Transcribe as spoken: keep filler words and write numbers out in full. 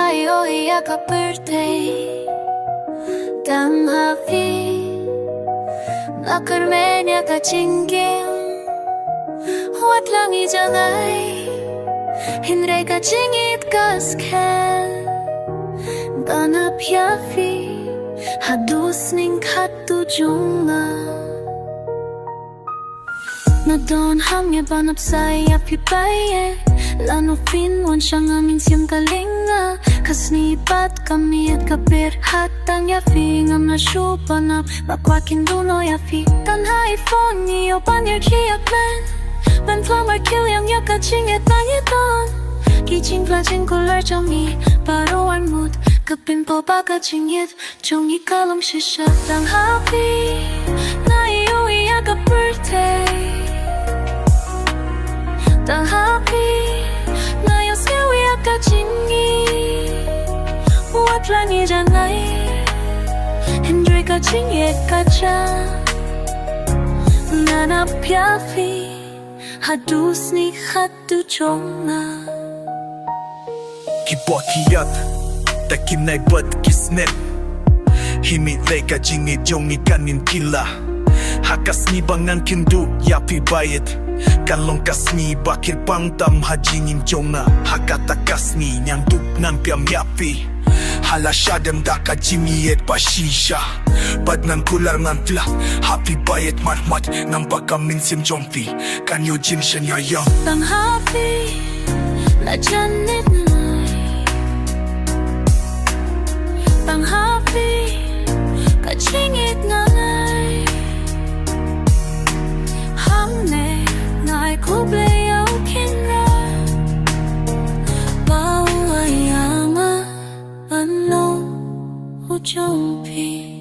Ïohi ïa ka pyrthei tang ha phi. Nga kyrmen ïa ka jingim, wat la ngi jngai, hynrei ka jingïeit ka skhem. Ngan ap ïa phi haduh sning khatduh jong nga. Nga don hangne ban ap sa ïa phi baieit. Lano phin wan sha nga mynsiem ka lynga. Ka sngi bad ka miet ka pyrkhat tang ïa phi. Ngam lah shuh ban ap, ba kwah kynduh noh ïa phi. Tang ha i phone ngi ïoh ban ïa ki ïa kmen. Ban pynmar kiew ïa ka jingïeit ba ngi don. Ki jingpla jingkular jong ngi baroh wan mut. Ka pynpaw ba ka jingïeit jong ngi ka long shisha. Tang ha phi nga ïohi ïa ka pyrthei. Tang ha phi nga ïohsngew ïa ka jingïeit. Wat la ngi jngai, hynrei ka jingïeit ka jia. Ngan ap ïa phi haduh sning khatduh jong nga. Ki bok ki ïat, ta kim nai bad ki snem. Hi mih lei ka jingïeit jong ngi kan ym kylla. Ha ka sngi ba ngan kynduh ïa phi baieit, kan long ka sngi ba kyrpang tam ha jingim jong nga. Ha kata ka sngi ngan dup ngan pyrshang ïa phi. Ha la shadem da ka jingïeit ba shisha. Bad ngan kular ngan pla ha phi baieit mat mat. Namar ka mynsiem jong phi kan ïoh jingshaniah ïa. Tang ha phi la jan nit ngai. Tang ha phi ka jingïeit nga ngai. Hangne nga ai khublei ïa u Kynrad ba u ai ïa nga ban long u jong phi.